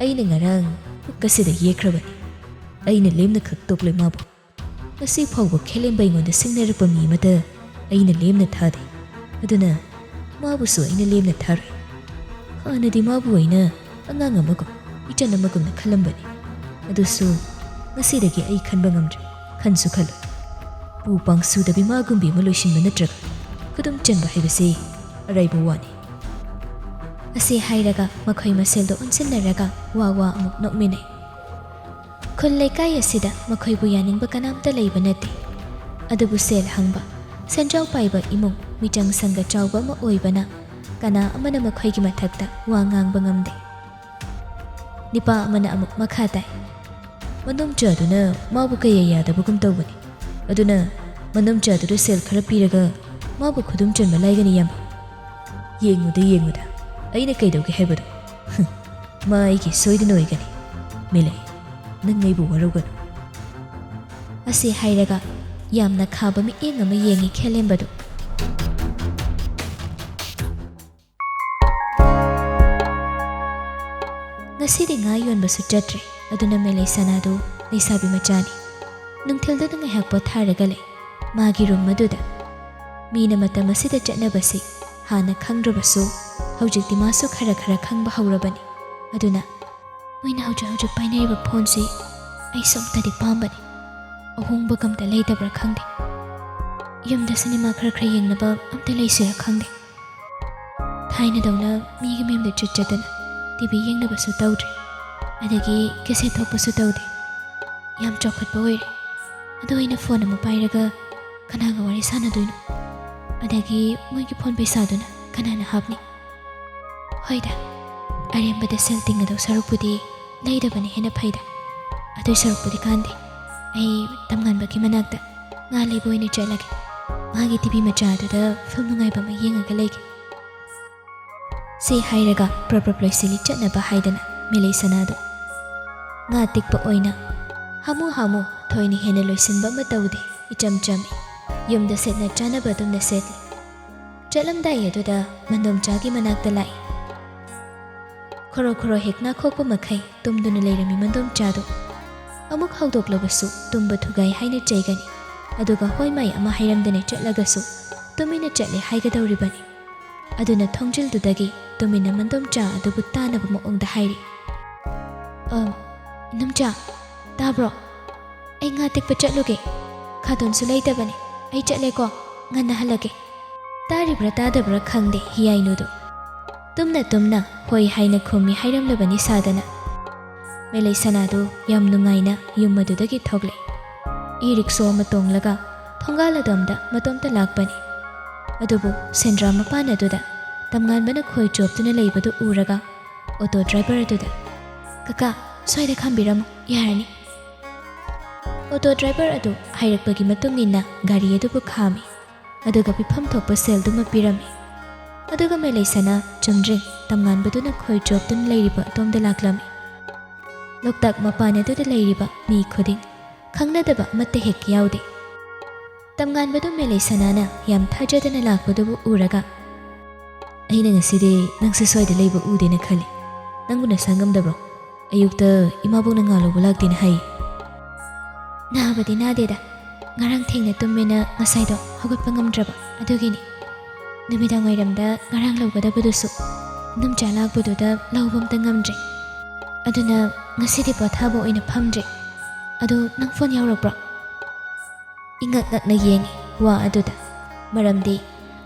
ꯑꯩꯅ ꯉꯔꯥꯡ ꯄꯨꯛ ꯑꯁꯤꯗ ꯌꯦꯛꯈ꯭ꯔꯕꯅꯤ꯫ ꯑꯩꯅ ꯂꯦꯝꯅ ꯈꯛ ꯇꯣꯛꯂꯣꯏ ꯃꯥꯕꯨ꯫ ꯉꯁꯤ ꯐꯥꯎꯕ ꯈꯦꯂꯦꯝꯕ ꯑꯩꯉꯣꯟꯗ ꯁꯤꯡꯅꯔꯛꯄ ꯃꯤ ꯑꯃꯗ ꯑꯩꯅ ꯂꯦꯝꯅ ꯊꯥꯗꯦ꯫ ꯑꯗꯨꯅ ꯃꯥꯕꯨꯁꯨ ꯑꯩꯅ ꯂꯦꯝꯅ ꯊꯥꯔꯣꯏ꯫ ꯍꯥꯟꯅꯗꯤ ꯃꯥꯕꯨ ꯑꯩꯅ ꯑꯉꯥꯡ ꯑꯃꯒꯨꯝ, ꯏꯆꯟ ꯑꯃꯒꯨꯝꯅ ꯈꯜꯂꯝꯕꯅꯤ꯫ ꯑꯗꯨꯁꯨ ꯉꯁꯤꯗꯒꯤ ꯑꯩ ꯈꯟꯕ ꯉꯝꯗ꯭ꯔꯦ꯫ ꯈꯟꯁꯨ ꯈꯜꯂꯣꯏ꯫ ꯄꯨ ꯄꯥꯡꯁꯨꯗꯕꯤ ꯃꯥꯒꯨꯝꯕꯤ ꯑꯃ ꯂꯣꯏꯁꯤꯟꯕ ꯅꯠꯇ꯭ꯔꯒ ꯈꯨꯗꯨꯝ ꯆꯟꯕ ꯍꯥꯏꯕꯁꯤ ꯑꯔꯥꯏꯕ ꯋꯥꯅꯤ꯫" ꯑꯁꯤ ꯍꯥꯏꯔꯒ ꯃꯈꯣꯏ ꯃꯁꯦꯜꯗꯣ ꯑꯣꯟꯁꯤꯟꯅꯔꯒ ꯋꯥ ꯋꯥ ꯑꯃꯨꯛ ꯅꯣꯛꯃꯤꯟꯅꯩ꯫ ꯈꯨꯜ ꯂꯩꯀꯥꯏ ꯑꯁꯤꯗ ꯃꯈꯣꯏꯕꯨ ꯌꯥꯅꯤꯡꯕ ꯀꯅꯥꯝꯇ ꯂꯩꯕ ꯅꯠꯇꯦ꯫ ꯑꯗꯨꯕꯨ ꯁꯦꯜ ꯍꯪꯕ, ꯁꯦꯟꯖꯥꯎ ꯄꯥꯏꯕ ꯏꯃꯨꯡ, ꯃꯤꯆꯪ ꯁꯪꯒ ꯆꯥꯎꯕ ꯑꯃ ꯑꯣꯏꯕꯅ ꯀꯅꯥ ꯑꯃꯅ ꯃꯈꯣꯏꯒꯤ ꯃꯊꯛꯇ ꯋꯥ ꯉꯥꯡꯕ ꯉꯝꯗꯦ꯫ ꯅꯤꯄꯥ ꯑꯃꯅ ꯑꯃꯨꯛ ꯃꯈꯥ ꯇꯥꯏ꯫ "ꯃꯅꯨꯡꯆꯥꯗꯨꯅ ꯃꯥꯕꯨ ꯀꯌꯥ ꯌꯥꯗꯕꯒꯨꯝ ꯇꯧꯕꯅꯤ꯫ ꯑꯗꯨꯅ ꯃꯅꯨꯡꯆꯥꯗꯨꯗ ꯁꯦꯜ ꯈꯔ ꯄꯤꯔꯒ ꯃꯥꯕꯨ ꯈꯨꯗꯨꯝ ꯆꯟꯕ ꯂꯥꯏꯒꯅꯤ, ꯏꯌꯥꯝꯕ꯫ ꯌꯦꯡꯉꯨꯗ, ꯌꯦꯡꯉꯨꯗ, ꯑꯩꯅ ꯀꯩꯗꯧꯒꯦ ꯍꯥꯏꯕꯗꯣ꯫ ꯃꯥ ꯑꯩꯒꯤ ꯁꯣꯏꯗꯅ ꯑꯣꯏꯒꯅꯤ꯫ ꯃꯦꯂꯩ, ꯅꯪ ꯑꯩꯕꯨ ꯋꯥꯔꯧꯒꯅꯨ꯫" ꯑꯁꯤ ꯍꯥꯏꯔꯒ ꯌꯥꯝꯅ ꯈꯥꯕ ꯃꯤꯠꯌꯦꯡ ꯑꯃ ꯌꯦꯡꯉꯤ ꯈꯦꯂꯦꯝꯕꯗꯨ꯫ ꯉꯁꯤꯗꯤ ꯉꯥ ꯌꯣꯟꯕꯁꯨ ꯆꯠꯇ꯭ꯔꯦ꯫ ꯑꯗꯨꯅ ꯃꯦꯂꯩ ꯁꯅꯥꯗꯨ ꯂꯩꯁꯥꯕꯤ ꯃꯆꯥꯅꯤ꯫ ꯅꯨꯡꯊꯤꯜꯗꯨꯗ ꯉꯥꯏꯍꯥꯛ ꯄꯣꯊꯥꯔꯒ ꯂꯩ ꯃꯥꯒꯤ ꯔꯨꯝ ꯑꯗꯨꯗ꯫ ꯃꯤꯅ ꯃꯇꯝ ꯑꯁꯤꯗ ꯆꯠꯅꯕꯁꯤ ꯍꯥꯟꯅ ꯈꯪꯗ꯭ꯔꯕꯁꯨ, ꯍꯧꯖꯤꯛꯇꯤ ꯃꯥꯁꯨ ꯈꯔ ꯈꯔ ꯈꯪꯕ ꯍꯧꯔꯕꯅꯤ꯫ ꯑꯗꯨꯅ ꯃꯣꯏꯅ ꯍꯧꯖꯤꯛ ꯍꯧꯖꯤꯛ ꯄꯥꯏꯅꯔꯤꯕ ꯐꯣꯟꯁꯤ ꯑꯩꯁꯨ ꯑꯝꯇꯗꯤ ꯄꯥꯝꯕꯅꯤ꯫ ꯑꯍꯣꯡꯕꯒ ꯑꯝꯇ ꯂꯩꯇꯕ꯭ꯔꯥ ꯈꯪꯗꯦ꯫ ꯌꯨꯝꯗ ꯁꯤꯅꯦꯃꯥ ꯈꯔ ꯈꯔ ꯌꯦꯡꯅꯕ ꯑꯝꯇ ꯂꯩꯁꯤꯔꯥ ꯈꯪꯗꯦ꯫ ꯊꯥꯏꯅꯗꯧꯅ ꯃꯤꯒꯤ ꯃꯌꯨꯝꯗ ꯆꯠ ꯆꯠꯇꯅ ꯇꯤ ꯚꯤ ꯌꯦꯡꯅꯕꯁꯨ ꯇꯧꯗ꯭ꯔꯦ꯫ ꯑꯗꯒꯤ ꯀꯦꯁꯦꯠ ꯊꯣꯛꯄꯁꯨ ꯇꯧꯗꯦ꯫ ꯌꯥꯝ ꯆꯥꯎꯈꯠꯄ ꯑꯣꯏꯔꯦ꯫ ꯑꯗꯣ ꯑꯩꯅ ꯐꯣꯟ ꯑꯃ ꯄꯥꯏꯔꯒ ꯀꯅꯥꯒ ꯋꯥꯔꯤ ꯁꯥꯟꯅꯗꯣꯏꯅꯣ? ꯑꯗꯒꯤ ꯃꯣꯏꯒꯤ ꯐꯣꯟ ꯄꯩꯁꯥꯗꯨꯅ ꯀꯅꯥꯅ ꯍꯥꯞꯅꯤ? ꯍꯣꯏꯗ, ꯑꯔꯦꯝꯕꯗ ꯁꯦꯜ ꯇꯤꯡꯒꯗꯧ ꯁꯔꯨꯛꯄꯨꯗꯤ ꯂꯩꯗꯕꯅ ꯍꯦꯟꯅ ꯐꯩꯗ꯫ ꯑꯗꯨꯏ ꯁꯔꯨꯛꯄꯨꯗꯤ ꯀꯥꯟꯗꯦ꯫ ꯑꯩ ꯇꯝꯉꯥꯟꯕꯒꯤ ꯃꯅꯥꯛꯇ ꯉꯥ ꯂꯩꯕ ꯑꯣꯏꯅ ꯆꯠꯂꯒꯦ꯫ ꯃꯥꯒꯤ ꯇꯤ ꯚꯤ ꯃꯆꯥꯗꯨꯗ ꯐꯤꯂꯝ ꯅꯨꯡꯉꯥꯏꯕ ꯑꯃ ꯌꯦꯡꯉꯒ ꯂꯩꯒꯦ꯫ ꯁꯤ ꯍꯥꯏꯔꯒ ꯄ꯭ꯔꯞ ꯄ꯭ꯔꯞ ꯂꯣꯏꯁꯤꯜꯂꯤ ꯆꯠꯅꯕ ꯍꯥꯏꯗꯅ ꯃꯦꯂꯩ ꯁꯅꯥꯗꯨ꯫ ꯉꯥ ꯇꯤꯛꯄ ꯑꯣꯏꯅ ꯍꯥꯃꯨ ꯍꯥꯃꯨ ꯊꯣꯏꯅ ꯍꯦꯟꯅ ꯂꯣꯏꯁꯤꯟꯕ ꯑꯃ ꯇꯧꯗꯦ꯫ ꯏꯆꯝ ꯆꯝꯃꯤ꯫ ꯌꯨꯝꯗ ꯁꯦꯠꯅ ꯆꯥꯅꯕ ꯑꯗꯨꯝꯅ ꯁꯦꯠꯂꯤ꯫ ꯆꯠꯂꯝꯗꯥꯏ ꯑꯗꯨꯗ ꯃꯟꯗꯣꯝꯆꯥꯒꯤ ꯃꯅꯥꯛꯇ ꯂꯥꯛꯏ꯫ ꯈꯣꯔꯣ ꯈꯣꯔꯣ ꯍꯦꯛ ꯅꯥꯈꯣꯛꯄ ꯃꯈꯩ ꯇꯨꯝꯗꯨꯅ ꯂꯩꯔꯝꯃꯤ ꯃꯟꯗꯣꯝꯆꯥꯗꯨ꯫ ꯑꯃꯨꯛ ꯍꯧꯗꯣꯛꯂꯕꯁꯨ ꯇꯨꯝꯕ ꯊꯨꯒꯥꯏ ꯍꯥꯏꯅ ꯆꯩꯒꯅꯤ꯫ ꯑꯗꯨꯒ ꯍꯣꯏ ꯃꯥꯏ ꯑꯃ ꯍꯥꯏꯔꯝꯗꯅ ꯆꯠꯂꯒꯁꯨ ꯇꯨꯃꯤꯟꯅ ꯆꯠꯂꯦ ꯍꯥꯏꯒꯗꯧꯔꯤꯕꯅꯤ꯫ ꯑꯗꯨꯅ ꯊꯣꯡꯖꯤꯜꯗꯨꯗꯒꯤ ꯇꯨꯃꯤꯟꯅ ꯃꯟꯗꯣꯝꯆꯥ ꯑꯗꯨꯕꯨ ꯇꯥꯅꯕ ꯃꯑꯣꯡꯗ ꯍꯥꯏꯔꯤ, "ꯑꯝ, ꯏꯅꯝꯆꯥ, ꯇꯥꯕ꯭ꯔꯣ? ꯑꯩ ꯉꯥ ꯇꯤꯛꯄ ꯆꯠꯂꯨꯒꯦ꯫ ꯈꯥꯗꯣꯟꯁꯨ ꯂꯩꯇꯕꯅꯤ꯫ ꯑꯩ ꯆꯠꯂꯦꯀꯣ꯫ ꯉꯟꯅ ꯍꯜꯂꯛꯀꯦ꯫" ꯇꯥꯔꯤꯕ꯭ꯔꯥ ꯇꯥꯗꯕ꯭ꯔꯥ ꯈꯪꯗꯦ ꯍꯤꯌꯥꯏꯅꯨꯗꯨ꯫ ꯇꯨꯝꯅ ꯇꯨꯝꯅ ꯍꯣꯏ ꯍꯥꯏꯅ ꯈꯨꯝꯃꯤ ꯍꯥꯏꯔꯝꯂꯕꯅꯤ ꯁꯥꯗꯅ꯫ ꯃꯦꯂꯩ ꯁꯅꯥꯗꯨ ꯌꯥꯝ ꯅꯨꯡꯉꯥꯏꯅ ꯌꯨꯝ ꯑꯗꯨꯗꯒꯤ ꯊꯣꯛꯂꯛꯏ꯫ ꯏ ꯔꯤꯛꯁꯣ ꯑꯃ ꯇꯣꯡꯂꯒ ꯊꯣꯡꯒꯥꯜ ꯑꯗꯣꯝꯗ ꯃꯇꯣꯝꯇ ꯂꯥꯛꯄꯅꯤ꯫ ꯑꯗꯨꯕꯨ ꯁꯦꯟꯗ꯭ꯔꯥ ꯃꯄꯥꯟ ꯑꯗꯨꯗ ꯇꯝꯉꯥꯟꯕꯅ ꯈꯣꯏ ꯆꯣꯞꯇꯨꯅ ꯂꯩꯕꯗꯨ ꯎꯔꯒ ꯑꯣꯇꯣ ꯗ꯭ꯔꯥꯏꯚꯔ ꯑꯗꯨꯗ, "ꯀꯀꯥ, ꯁ꯭ꯋꯥꯏꯗ ꯈꯥꯝꯕꯤꯔꯝꯃꯨ, ꯌꯥꯔꯅꯤ꯫" ꯑꯣꯇꯣ ꯗ꯭ꯔꯥꯏꯚꯔ ꯑꯗꯨ ꯍꯥꯏꯔꯛꯄꯒꯤ ꯃꯇꯨꯡ ꯏꯟꯅ ꯒꯥꯔꯤ ꯑꯗꯨꯕꯨ ꯈꯥꯝꯃꯤ꯫ ꯑꯗꯨꯒ ꯄꯤꯐꯝ ꯊꯣꯛꯄ ꯁꯦꯜꯗꯨꯃ ꯄꯤꯔꯝꯃꯤ꯫ ꯑꯗꯨꯒ ꯃꯦꯂꯩꯁꯅꯥ ꯆꯨꯝꯗ꯭ꯔꯤꯡ ꯇꯝꯉꯥꯟꯕꯗꯨꯅ ꯈꯣꯏ ꯆꯣꯞꯇꯨꯅ ꯂꯩꯔꯤꯕ ꯑꯗꯣꯝꯗ ꯂꯥꯛꯂꯝꯃꯤ꯫ ꯂꯣꯛꯇꯥꯛ ꯃꯄꯥꯟ ꯑꯗꯨꯗ ꯂꯩꯔꯤꯕ ꯃꯤ ꯈꯨꯗꯤꯡ ꯈꯪꯅꯗꯕ ꯑꯃꯠꯇ ꯍꯦꯛ ꯌꯥꯎꯗꯦ꯫ ꯇꯝꯉꯥꯟꯕꯗꯨ ꯃꯦꯂꯩꯁꯅꯥꯅ ꯌꯥꯝ ꯊꯥꯖꯗꯅ ꯂꯥꯛꯄꯗꯨꯕꯨ ꯎꯔꯒ, "ꯑꯩꯅ ꯉꯁꯤꯗꯤ ꯅꯪꯁꯨ ꯁ꯭ꯋꯥꯏꯗ ꯂꯩꯕ ꯎꯗꯦꯅ ꯈꯜꯂꯤ꯫ "ꯅꯪꯕꯨ ꯅꯁꯥ ꯉꯝꯗꯕ꯭ꯔꯣ? ꯑꯌꯨꯛꯇ ꯏꯃꯥꯕꯣꯛꯅ ꯉꯥ ꯂꯧꯕ ꯂꯥꯛꯇꯦꯅ ꯍꯥꯏ꯫" "ꯅꯥꯕꯗꯤ ꯅꯥꯗꯦꯗ, ꯉꯔꯥꯡ ꯊꯦꯡꯅ ꯇꯨꯝꯃꯦꯅ ꯉꯁꯥꯏꯗꯣ ꯍꯧꯒꯠꯄ ꯉꯝꯗ꯭ꯔꯕ, ꯑꯗꯨꯒꯤꯅꯤ꯫ ꯅꯨꯃꯤꯗꯥꯡ ꯋꯥꯏꯔꯝꯗ ꯉꯔꯥꯡ ꯂꯧꯒꯗꯕꯗꯨꯁꯨ ꯏꯅꯝꯆꯥ ꯂꯥꯛꯄꯗꯨꯗ ꯂꯧꯕ ꯑꯝꯇ ꯉꯝꯗ꯭ꯔꯦ꯫ ꯑꯗꯨꯅ ꯉꯁꯤꯗꯤ ꯄꯣꯊꯥꯕ ꯑꯣꯏꯅ ꯐꯝꯗ꯭ꯔꯦ꯫ ꯑꯗꯣ ꯅꯪ ꯐꯣꯟ ꯌꯧꯔꯛꯄ꯭ꯔꯣ?" ꯏꯉꯛ ꯉꯛꯅ ꯌꯦꯡꯉꯤ ꯋꯥ ꯑꯗꯨꯗ꯫ ꯃꯔꯝꯗꯤ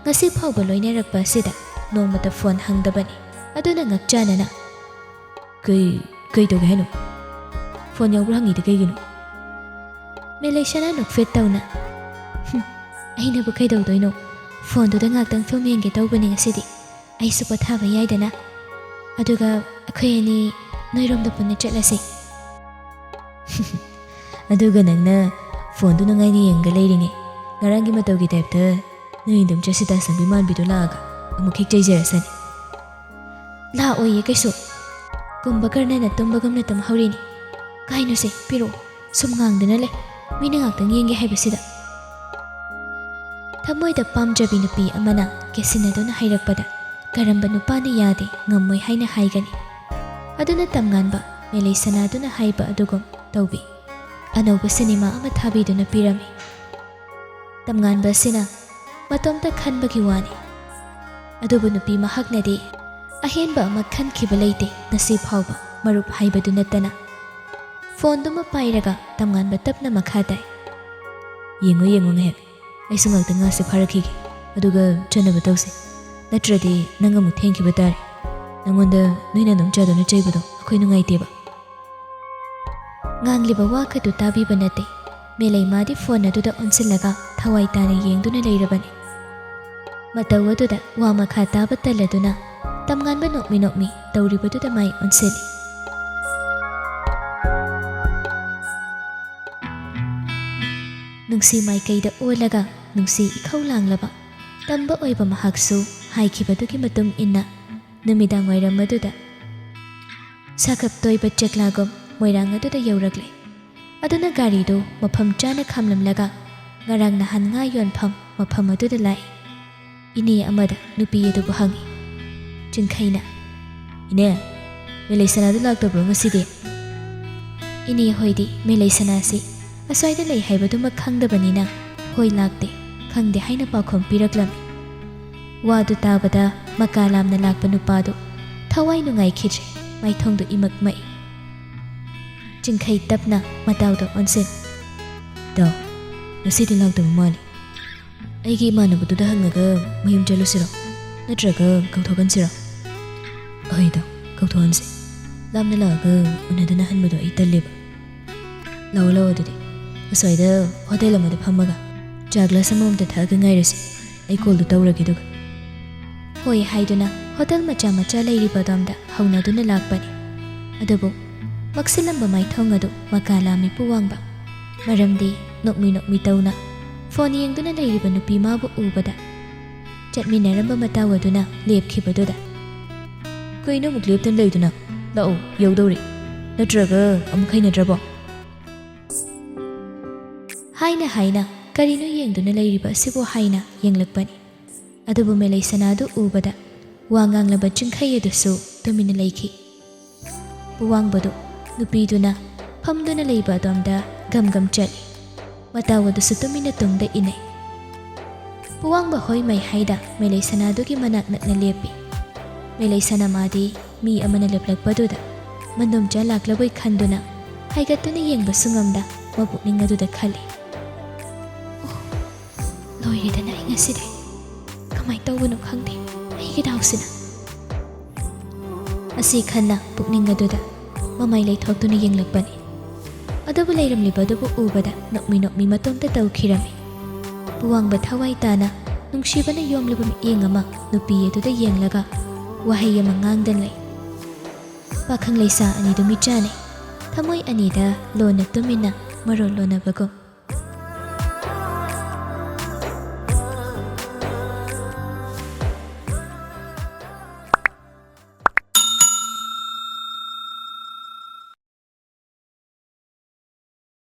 ꯉꯁꯤ ꯐꯥꯎꯕ ꯂꯣꯏꯅꯔꯛꯄ ꯑꯁꯤꯗ ꯅꯣꯡꯃꯇ ꯐꯣꯟ ꯍꯪꯗꯕꯅꯤ꯫ ꯑꯗꯨꯅ ꯉꯛꯆꯥꯅꯅ, "ꯀꯩ, ꯀꯩ ꯇꯧꯒꯦ ꯍꯥꯏꯅꯣ? ꯐꯣꯟ ꯌꯥꯎꯕ꯭ꯔꯥ ꯍꯪꯉꯤꯗꯤ ꯀꯩꯒꯤꯅꯣ?" ꯃꯦꯂꯩꯁꯅꯥ ꯅꯣꯛꯐꯦꯠ ꯇꯧꯅ, "ꯍꯨꯝ, ꯑꯩꯅꯕꯨ ꯀꯩꯗꯧꯗꯣꯏꯅꯣ? ꯐꯣꯟꯗꯨꯗ ꯉꯥꯛꯇꯪ ꯐꯤꯂꯝ ꯌꯦꯡꯒꯦ ꯇꯧꯕꯅꯤ ꯉꯁꯤꯗꯤ꯫ ꯑꯩꯁꯨ ꯄꯣꯊꯥꯕ ꯌꯥꯏꯗꯅ꯫ ꯑꯗꯨꯒ ꯑꯩꯈꯣꯏ ꯑꯅꯤ ꯅꯣꯏꯔꯣꯝꯗ ꯄꯨꯟꯅ ꯆꯠꯂꯁꯤ꯫" "ꯑꯗꯨꯒ ꯅꯪꯅ ꯐꯣꯟꯗꯨ ꯅꯨꯡꯉꯥꯏꯅ ꯌꯦꯡꯒ ꯂꯩꯔꯤꯉꯩ, ꯉꯔꯥꯡꯒꯤ ꯃꯇꯧꯒꯤ ꯇꯥꯏꯞꯇ ꯅꯣꯏ ꯏꯟꯗꯣꯝꯆꯥ ꯁꯤꯇꯥ ꯁꯪꯕꯤ ꯃꯥꯟꯕꯤꯗꯣ ꯂꯥꯛꯑꯒ ꯑꯃꯨꯛ ꯍꯦꯛ ꯆꯩꯖꯔꯁꯅꯤ꯫" "ꯂꯥꯛꯑꯣꯏꯌꯦ ꯀꯩꯁꯨ꯫ ꯀꯨꯝꯚꯀꯔꯅꯅ ꯇꯨꯝꯕꯒꯨꯝꯅ ꯇꯨꯝꯍꯧꯔꯤꯅꯤ꯫ ꯀꯥꯏꯅꯣꯁꯦ, ꯄꯤꯔꯛꯑꯣ꯫ ꯁꯨꯝ ꯉꯥꯡꯗꯨꯅ ꯂꯩ꯫ ꯃꯤꯅ ꯉꯥꯛꯇꯪ ꯌꯦꯡꯒꯦ ꯍꯥꯏꯕꯁꯤꯗ꯫" ꯊꯃꯣꯏꯗ ꯄꯥꯝꯖꯕꯤ ꯅꯨꯄꯤ ꯑꯃꯅ ꯀꯦꯁꯤꯟꯅꯗꯨꯅ ꯍꯥꯏꯔꯛꯄꯗ ꯀꯔꯝꯕ ꯅꯨꯄꯥꯅ ꯌꯥꯗꯦ, ꯉꯝꯃꯣꯏ ꯍꯥꯏꯅ ꯍꯥꯏꯒꯅꯤ? ꯑꯗꯨꯅ ꯇꯝꯉꯥꯟꯕ ꯃꯦꯂꯩꯁꯅꯥꯗꯨꯅ ꯍꯥꯏꯕ ꯑꯗꯨꯒꯨꯝ ꯇꯧꯕꯤ꯫ ꯑꯅꯧꯕ ꯁꯤꯅꯦꯃꯥ ꯑꯃ ꯊꯥꯕꯤꯗꯨꯅ ꯄꯤꯔꯝꯃꯤ꯫ ꯇꯝꯉꯥꯟꯕ ꯑꯁꯤꯅ ꯃꯇꯣꯝꯇ ꯈꯟꯕꯒꯤ ꯋꯥꯅꯤ꯫ ꯑꯗꯨꯕꯨ ꯅꯨꯄꯤ ꯃꯍꯥꯛꯅꯗꯤ ꯑꯍꯦꯟꯕ ꯑꯃ ꯈꯟꯈꯤꯕ ꯂꯩꯇꯦ ꯉꯁꯤ ꯐꯥꯎꯕ, ꯃꯔꯨꯞ ꯍꯥꯏꯕꯗꯨ ꯅꯠꯇꯅ꯫ ꯐꯣꯟꯗꯨꯃ ꯄꯥꯏꯔꯒ ꯇꯝꯉꯥꯟꯕ ꯇꯞꯅ ꯃꯈꯥ ꯇꯥꯏ꯫ "ꯌꯦꯡꯉꯨ, ꯌꯦꯡꯉꯨ ꯉꯥꯏꯍꯥꯛ꯫ ꯑꯩꯁꯨ ꯉꯥꯛꯇ ꯉꯥꯁꯦ ꯐꯥꯔꯛꯈꯤꯒꯦ꯫ ꯑꯗꯨꯒ ꯆꯠꯅꯕ ꯇꯧꯁꯤ꯫ ꯅꯠꯇ꯭ꯔꯗꯤ ꯅꯪ ꯑꯃꯨꯛ ꯊꯦꯡꯈꯤꯕ ꯇꯥꯔꯦ꯫ ꯅꯪꯉꯣꯟꯗ ꯅꯣꯏ ꯅꯥꯅꯣꯝꯆꯥꯗꯨꯅ ꯆꯩꯕꯗꯣ ꯑꯩꯈꯣꯏ ꯅꯨꯡꯉꯥꯏꯇꯦꯕ꯫" ꯉꯥꯡꯂꯤꯕ ꯋꯥ ꯈꯛꯇꯨ ꯇꯥꯕꯤꯕ ꯅꯠꯇꯦ꯫ ꯃꯦꯂꯩꯃꯥꯗꯤ ꯐꯣꯟ ꯑꯗꯨꯗ ꯑꯣꯟꯁꯤꯜꯂꯒ ꯊꯋꯥꯏ ꯇꯥꯅ ꯌꯦꯡꯗꯨꯅ ꯂꯩꯔꯕꯅꯤ꯫ ꯃꯇꯧ ꯑꯗꯨꯗ ꯋꯥ ꯃꯈꯥ ꯇꯥꯕ ꯇꯜꯂꯗꯨꯅ ꯇꯝꯉꯥꯟꯕ ꯅꯣꯛꯃꯤ ꯅꯣꯛꯃꯤ ꯇꯧꯔꯤꯕꯗꯨꯗ ꯃꯥꯏ ꯑꯣꯟꯁꯤꯜꯂꯤ꯫ ꯅꯨꯡꯁꯤ ꯃꯥꯏꯀꯩꯗ ꯑꯣꯜꯂꯒ ꯅꯨꯡꯁꯤ ꯏꯈꯧ ꯂꯥꯡꯂꯕ ꯇꯝꯕ ꯑꯣꯏꯕ ꯃꯍꯥꯛꯁꯨ ꯍꯥꯏꯈꯤꯕꯗꯨꯒꯤ ꯃꯇꯨꯡ ꯏꯟꯅ ꯅꯨꯃꯤꯗꯥꯡ ꯋꯥꯏꯔꯝ ꯑꯗꯨꯗ ꯁꯥꯈꯞ ꯇꯣꯏꯕ ꯆꯦꯛꯂꯥꯒꯨꯝ ꯃꯣꯏꯔꯥꯡ ꯑꯗꯨꯗ ꯌꯧꯔꯛꯂꯦ꯫ ꯑꯗꯨꯅ ꯒꯥꯔꯤꯗꯨ ꯃꯐꯝ ꯆꯥꯅ ꯈꯥꯝꯂꯝꯂꯒ ꯉꯔꯥꯡ ꯅꯍꯥꯟ ꯉꯥ ꯌꯣꯟꯐꯝ ꯃꯐꯝ ꯑꯗꯨꯗ ꯂꯥꯛꯏ꯫ ꯏꯅꯦ ꯑꯃꯗ ꯅꯨꯄꯤ ꯑꯗꯨꯕꯨ ꯍꯪꯉꯤ꯫ ꯆꯤꯡꯈꯩꯅ, "ꯏꯅꯦ, ꯃꯦꯂꯩꯁꯅꯥꯗꯨ ꯂꯥꯛꯇꯕ꯭ꯔꯣ ꯉꯁꯤꯗꯤ? ꯏꯅꯦ ꯍꯣꯏꯗꯤ ꯃꯦꯂꯩꯁꯅꯥꯁꯤ ꯑꯁ꯭ꯋꯥꯏꯗ ꯂꯩ ꯍꯥꯏꯕꯗꯨꯃꯛ ꯈꯪꯗꯕꯅꯤꯅ ꯍꯣꯏ ꯂꯥꯛꯇꯦ, ꯈꯪꯗꯦ ꯍꯥꯏꯅ ꯄꯥꯎꯈꯨꯝ ꯄꯤꯔꯛꯂꯝꯃꯤ꯫ ꯋꯥꯗꯨ ꯇꯥꯕꯗ ꯃꯀꯥ ꯂꯥꯝꯅ ꯂꯥꯛꯄ ꯅꯨꯄꯥꯗꯨ ꯊꯋꯥꯏ ꯅꯨꯡꯉꯥꯏꯈꯤꯗ꯭ꯔꯦ, ꯃꯥꯏꯊꯣꯡꯗꯨ ꯏꯃꯛ ꯃꯛꯏ꯫ ꯆꯤꯡꯈꯩ ꯇꯞꯅ ꯃꯇꯥꯎꯗ ꯑꯣꯟꯁꯤꯟ꯫ "ꯏꯇꯥꯎ, ꯉꯁꯤꯗꯤ ꯂꯥꯛꯇꯕ ꯃꯥꯜꯂꯤ꯫ ꯑꯩꯒꯤ ꯏꯃꯥꯟꯅꯕꯗꯨꯗ ꯍꯪꯉꯒ ꯃꯌꯨꯝ ꯆꯠꯂꯨꯁꯤꯔꯣ? ꯅꯠꯇ꯭ꯔꯒ ꯀꯧꯊꯣꯛꯍꯟꯁꯤꯔꯣ?" "ꯑꯍꯣꯏꯗ, ꯀꯧꯊꯣꯛꯍꯟꯁꯤ꯫ ꯂꯥꯞꯅ ꯂꯥꯛꯑꯒ ꯎꯅꯗꯅ ꯍꯟꯕꯗꯣ ꯑꯩ ꯇꯜꯂꯦꯕ꯫ ꯂꯥꯛꯑꯣ, ꯂꯥꯛꯑꯣ ꯑꯗꯨꯗꯤ꯫ ꯑꯁ꯭ꯋꯥꯏꯗ ꯍꯣꯇꯦꯜ ꯑꯃꯗ ꯐꯝꯃꯒ ꯆꯥ ꯒ꯭ꯂꯥꯁ ꯑꯃꯃꯝꯇ ꯊꯛꯑꯒ ꯉꯥꯏꯔꯁꯤ꯫ ꯑꯩ ꯀꯣꯜꯗꯨ ꯇꯧꯔꯒꯦ ꯑꯗꯨꯒ꯫" ꯍꯣꯏ ꯍꯥꯏꯗꯨꯅ ꯍꯣꯇꯦꯜ ꯃꯆꯥ ꯃꯆꯥ ꯂꯩꯔꯤꯕ ꯑꯗꯣꯝꯗ ꯍꯧꯅꯗꯨꯅ ꯂꯥꯛꯄꯅꯤ꯫ ꯑꯗꯨꯕꯨ ꯃꯛꯁꯤꯜꯂꯝꯕ ꯃꯥꯏꯊꯣꯡ ꯑꯗꯨ ꯃꯀꯥ ꯂꯥꯝꯃꯤ ꯄꯨꯋꯥꯡꯕ꯫ ꯃꯔꯝꯗꯤ ꯅꯣꯛꯃꯤ ꯅꯣꯛꯃꯤ ꯇꯧꯅ ꯐꯣꯟ ꯌꯦꯡꯗꯨꯅ ꯂꯩꯔꯤꯕ ꯅꯨꯄꯤ ꯃꯥꯕꯨ ꯎꯕꯗ ꯆꯠꯃꯤꯟꯅꯔꯝꯕ ꯃꯇꯥꯎ ꯑꯗꯨꯅ ꯂꯦꯞꯈꯤꯕꯗꯨꯗ, "ꯀꯩꯅꯣ ꯑꯃꯨꯛ ꯂꯦꯞꯇꯨꯅ ꯂꯩꯗꯨꯅ? ꯂꯥꯛꯑꯣ, ꯌꯧꯗꯧꯔꯦ꯫ ꯅꯠꯇ꯭ꯔꯒ ꯑꯃꯨꯛ ꯍꯩꯅꯗ꯭ꯔꯕꯣ?" ꯍꯥꯏꯅ ꯍꯥꯏꯅ ꯀꯔꯤꯅꯣ ꯌꯦꯡꯗꯨꯅ ꯂꯩꯔꯤꯕ ꯑꯁꯤꯕꯨ ꯍꯥꯏꯅ ꯌꯦꯡꯂꯛꯄꯅꯤ꯫ ꯑꯗꯨꯕꯨ ꯃꯦꯂꯩꯁꯅꯥꯗꯨ ꯎꯕꯗ ꯋꯥ ꯉꯥꯡꯂꯕ ꯆꯤꯡꯈꯩ ꯑꯗꯨꯁꯨ ꯇꯨꯃꯤꯟꯅ ꯂꯩꯈꯤ꯫ ꯄꯨꯋꯥꯡꯕꯗꯨ ꯅꯨꯄꯤꯗꯨꯅ ꯐꯝꯗꯨꯅ ꯂꯩꯕ ꯑꯗꯣꯝꯗ ꯒꯝ ꯒꯝ ꯆꯠꯂꯤ꯫ ꯃꯇꯥꯎ ꯑꯗꯨꯁꯨ ꯇꯨꯃꯤꯟꯅ ꯇꯨꯡꯗ ꯏꯟꯅꯩ꯫ ꯄꯨꯋꯥꯡꯕ ꯍꯣꯏ ꯃꯩ ꯍꯥꯏꯗ ꯃꯦꯂꯩꯁꯅꯥꯗꯨꯒꯤ ꯃꯅꯥꯛ ꯅꯛꯅ ꯂꯦꯞꯄꯤ꯫ ꯃꯦꯂꯩꯁꯅꯥ ꯃꯥꯗꯤ ꯃꯤ ꯑꯃꯅ ꯂꯦꯞꯂꯛꯄꯗꯨꯗ ꯃꯅꯣꯝꯆꯥ ꯂꯥꯛꯂꯕꯣꯏ ꯈꯟꯗꯨꯅ ꯍꯥꯏꯒꯠꯇꯨꯅ ꯌꯦꯡꯕꯁꯨ ꯉꯝꯗ ꯃꯄꯨꯛꯅꯤꯡ ꯑꯗꯨꯗ ꯈꯜꯂꯤ, "ꯑꯣ, ꯂꯣꯏꯔꯦꯗꯅ ꯑꯩ ꯉꯁꯤꯗꯤ꯫ ꯀꯃꯥꯏ ꯇꯧꯕꯅꯣ ꯈꯪꯗꯦ ꯑꯩꯒꯤ ꯗꯥꯎꯁꯤꯅ꯫" ꯑꯁꯤ ꯈꯟꯅ ꯄꯨꯛꯅꯤꯡ ꯑꯗꯨꯗ ꯃꯃꯥꯏ ꯂꯩꯊꯣꯛꯇꯨꯅ ꯌꯦꯡꯂꯛꯄꯅꯤ꯫ ꯑꯗꯨꯕꯨ ꯂꯩꯔꯝꯂꯤꯕ ꯑꯗꯨꯕꯨ ꯎꯕꯗ ꯅꯣꯛꯃꯤ ꯅꯣꯛꯃꯤ ꯃꯇꯣꯝꯇ ꯇꯧꯈꯤꯔꯝꯃꯤ꯫ ꯄꯨꯋꯥꯡꯕ ꯊꯋꯥꯏ ꯇꯥꯅ ꯅꯨꯡꯁꯤꯕꯅ ꯌꯣꯝꯂꯕ ꯃꯤꯠꯌꯦꯡ ꯑꯃ ꯅꯨꯄꯤ ꯑꯗꯨꯗ ꯌꯦꯡꯂꯒ ꯋꯥꯍꯩ ꯑꯃ ꯉꯥꯡꯗꯅ ꯂꯩ꯫ ꯄꯥꯈꯪ ꯂꯩꯁꯥ ꯑꯅꯤꯗꯨ ꯃꯤꯠꯆꯥꯅꯩ꯫ ꯊꯃꯣꯏ ꯑꯅꯤꯗ ꯂꯣꯟꯅ ꯇꯨꯃꯤꯟꯅ ꯃꯔꯣꯜ ꯂꯣꯟꯅꯕꯒꯨꯝ꯫